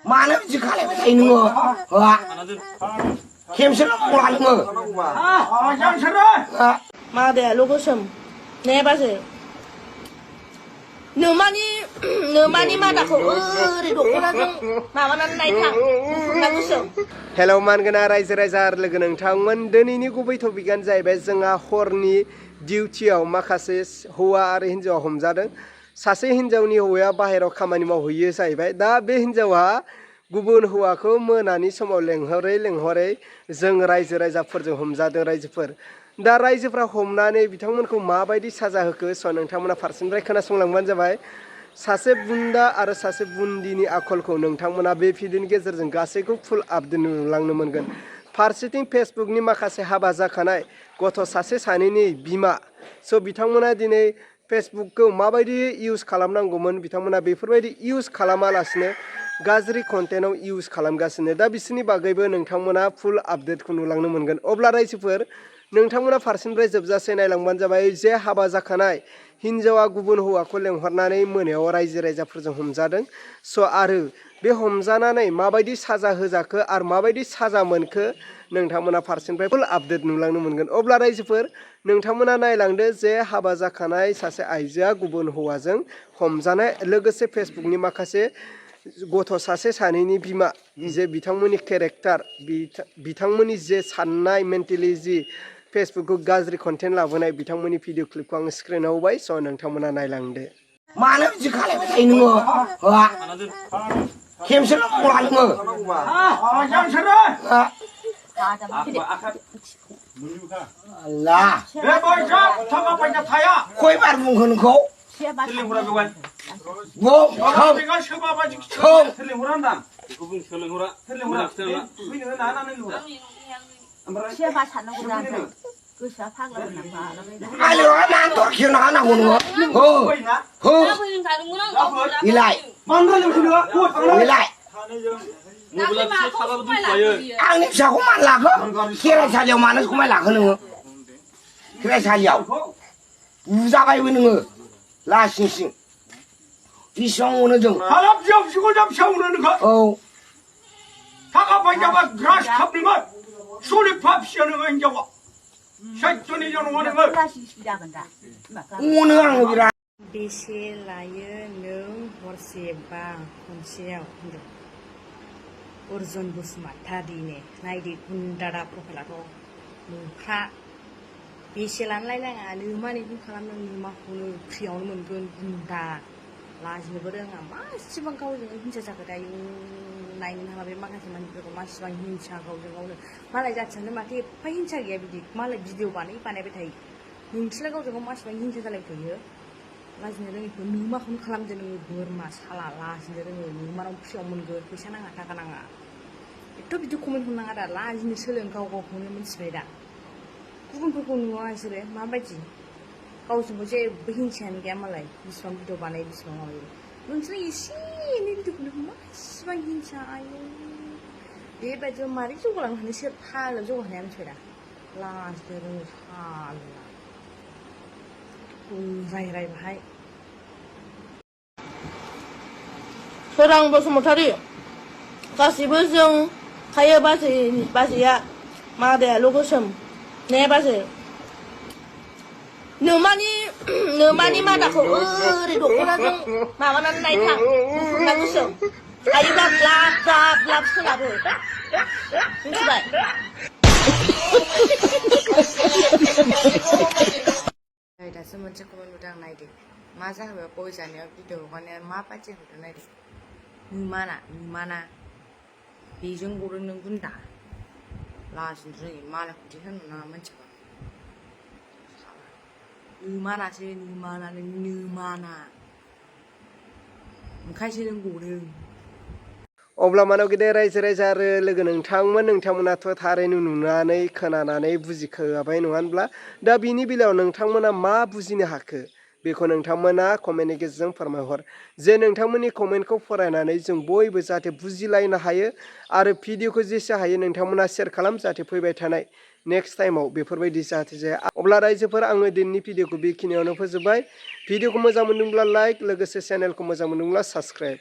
मानो बिदि खालामबाय थायो नोङो होआ खेमसेल' मावला नोङो माबायाल' गोसोम ने बाजै नोमानि मादाखौ ओरै दख'नाजों माबानानै नायथां गुफुरना गोसोम। हेलौ मानगोना रायजो राजा आरो लोगो नोंथांमोन दिनैनि गुबै टपिकआनो जाहैबाय जोंहा हरनि डिउटियाव माखासे हौवा आरो हिन्जावा हमजादों। सासे हिन्जावनि हौवाया बाहेरायाव खामानि मावहैयो जाहैबाय। दा बे हिन्जावा गुबुन हौवाखौ मोनानि समाव लेंहरै जों रायजो राजाफोरजों हमजादों रायजोफोर। दा रायजोफ्रा हमनानै बिथांमोनखौ माबायदि साजा होखो स' नोंथांमोना फारसेनिफ्राय खोनासंलांबानो जाबाय। सासे बुन्दा आरो सासे बुन्दिनि आखलखौ नोंथांमोना बे भिडिअनि गेजेरजों गासैखौ फुल आपडेट नुलांनो मोनगोन। फारसेथिं फेसबुकनि माखासे हाबा जाखानाय गथ' सासे सानैनि बिमा स' बिथांमोना दिनै फेसबुकखौ माबायदि इउज खालामनांगौमोन बिथांमोना बेफोरबायदि इउज खालामालासिनो गाज्रि कन्टेन्टआव इउज खालामगासिनो। दा बिसोरनि बागैबो नोंथांमोना फुल आपडेटखौ नुलांनो मोनगोन। अब्ला रायजोफोर नोंथांमोना फारसेनिफ्राय जोबजासे नायलांबानो जाबाय जे हाबा जाखानाय हिन्जावा गुबुन हौवाखौ लेंहरनानै मोनायाव रायजो राजाफोरजों हमजादों। स' आरो बे हमजानानै माबायदि साजा होजाखो आरो माबायदि साजा मोनखो नोंथांमोना फारसेनिफ्राय फुल आपडेट नुलांनो मोनगोन। अब्ला रायजोफोर नोंथांमोना नायलांदो जे हाबा जाखानाय सासे आइजोआ गुबुन हौवाजों हमजानाय लोगोसे फेसबुकनि माखासे गथ' सासे सानैनि बिमा जे बिथांमोननि केरेक्टार बिथांमोननि जे साननाय मेन्टेलि जि फेसबुकखौ गाज्रि कन्टेन्ट लाबोनाय बिथांमोननि भिडिअ क्लिपखौ आं स्क्रिनाव होबाय। स' नोंथांमोना नायलांदो। मानो बिदि खालामबाय थायो नोङो होआ खेमसेल' मावला नोङो आल्लाह खयबार बुंखो नोंखौ आंनि फिसाखौ मानो लाखो खेराइसालियाव मानो खमाय लाखो नोङो खेराइसालियाव बुजाबायबो नोङो लासिं सिं बेसेबां मोनो जों औ थाखा फैसाबा ग्रास खाबनोमोन सलिफा फिसा नोङो हिनजावा सैथ्यनि नङा नोङो अनो आङो बिराद बेसे लायो नों हरसे बा खनसेयाव अर्जुन बसुमतारीनो नायदो गुन्दारा प्रफाइलाथ' नोंफ्रा बेसे लानो लायलाङा नोमानिखौ खालामदों नोमाखौनो फ्रियावनो मोनगोन गुन्दा लाजिनोबो रोङा मासिबां गावजों हिंसा जाखो दायो नायनो हाला बे माखासे मानसिफोरखौ मासिबां हिंसा गावजों गावनो मालाय जाथियानो माथो एफा हिंसा गैया बिदि मालाय भिडिअ बानायबाय थायो नोंसोरलाय गावजों गाव मासिबां हिंसा जालायबाय थायो लाजिनो रोङिखौ नोमाखौनो खालामदो नोङो बोरमा साला लाजिनो रोङो नोमानाव फ्रियाव मोनगोन फैसा नाङा थाखा नाङा एथ' बिदि कमेन्ट हरनाङा दा लाजिनो सोलों गाव गावखौनो मिथिबाय दा गुबुनफोरखौ नुवा बिसोरो माबायदि गावजोंबो जेबो हिंसायानो गैया मालाय बिसिबां भिडिअ बानायो बिसिबां माबायो नोंसोर एसे एनै भिडिअखौनो मासिबां हिंसा आयौ बेबायदियाव मारै जौगालांनो हानो सोर फाग्लायाव जौगानो हाया मिथिबाय दा लाजिनो रोङो साला रायराय बाहाय सोरां बसुमतारी गासिबो जों खायो बाजैया मादायाल' गोसोम ने बाजै नोमानि मादाखौ ओरै दख'नाजों माबानानै नायथां गुफुरना गोसोम हायोबा ग्लाब ग्लाब ग्लाब सोलाबो मिथिबाय दासो मोनसे कमेन्ट नुदों आं नायदो मा जाखो गय जानायाव भिडिअ हगारनाया माबायदि हरदों नायदो नोमाना बेजों गदों नों गुन्दा लाजिनो रोङि मालायखौ बिदि होनो नाङा मिथिबा नोमानासो नोमाना ओंखायसो नों गदों। अब्ला मानाव गेदेर रायजो राजा आरो लोगो नोंथांमोनाथ' थारैनो नुनानै खोनानानै बुजिखाबाय नङा होनब्ला दा बिनि बेलायाव नोंथांमोना मा बुजिनो हाखो बेखौ नोंथांमोना कमेन्टनि गेजेरजों फोरमायहर जे नोंथांमोननि कमेन्टखौ फरायनानै जों बयबो जाहाथे बुजिलायनो हायो आरो भिडिअखौ जेसे हायो नोंथांमोना शेयार खालाम जाहाथे फैबाय थानाय नेक्स्ट टाइमाव बेफोरबायदि जाहाथे जाया। अब्ला रायजोफोर आङो दिनैनि भिडिअखौ बेखिनियावनो फोजोबबाय। भिडिअखौ मोजां मोनदोंब्ला लाइक लोगोसे चेनेलखौ मोजां मोनदोंब्ला साबस्क्राइब।